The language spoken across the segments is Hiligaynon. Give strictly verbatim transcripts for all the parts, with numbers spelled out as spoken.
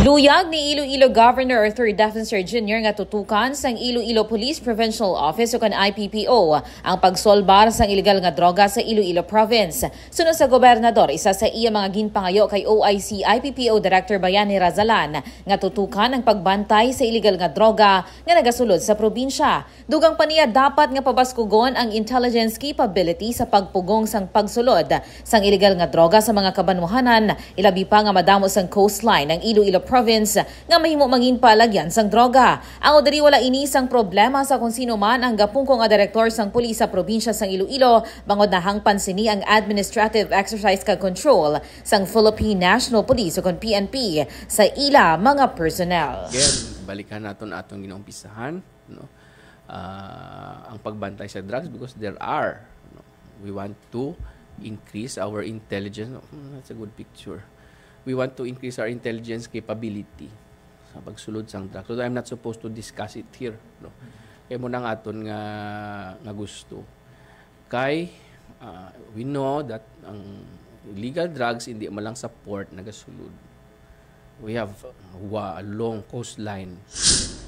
Luyag ni Iloilo Governor Arthur Defensor Junior nga tutukan sang Iloilo Police Provincial Office o kan I P P O ang pagsolbar sang iligal nga droga sa Iloilo Province. Suno sa gobernador, isa sa iya mga ginpangayo kay O I C I P P O Director Bayani Razalan nga tutukan ang pagbantay sa iligal nga droga nga nagasulod sa probinsya. Dugang pa niya, dapat nga pabaskugon ang intelligence capability sa pagpugong sang pagsulod sang iligal nga droga sa mga kabanwahanan, ilabi pa nga madamo sang coastline ang Iloilo Province nga mahimo mangin paalagyan sang droga. Ang diri wala ini sang problema sa kung sino man ang gapungko nga direktor sang pulis sa probinsya sang Iloilo, bangod nahangpan sini ang administrative exercise kag control sang Philippine National Police o kon P N P sa ila mga personnel. Again, balikan naton atong ginaumpisahan, no? Ah, ang pagbantay sa drugs because there are, no? We want to increase our intelligence. No? Hmm, that's a good picture. We want to increase our intelligence capability sa pagsulod sang drugs. So I'm not supposed to discuss it here, no? Kay mo nang aton nga nga gusto. Kay ah, we know that ang illegal drugs hindi man lang sa port nagasulod. We have wa a long coastline.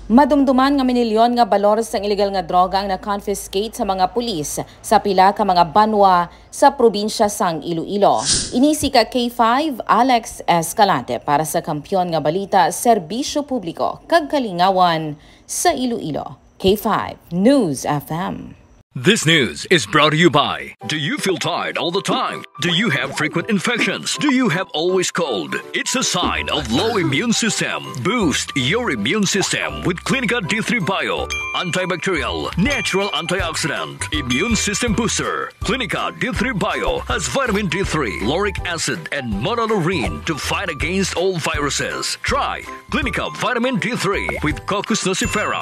Madumduman nga minilyon nga balor sang iligal nga droga ang na-confiscate sa mga pulis sa pila ka mga banwa sa probinsya sang Iloilo. Ini si ka K five, Alex Escalante para sa Kampiyon nga Balita, Serbisyo Publiko kag Kalingawan sa Iloilo. K five News F M. This news is brought to you by. Do you feel tired all the time? Do you have frequent infections? Do you have always cold? It's a sign of low immune system. Boost your immune system with Clinica D three Bio. Antibacterial, natural antioxidant, immune system booster. Clinica D three Bio has vitamin D three, lauric acid, and monolaurin to fight against all viruses. Try Clinica Vitamin D three with Cocos nucifera.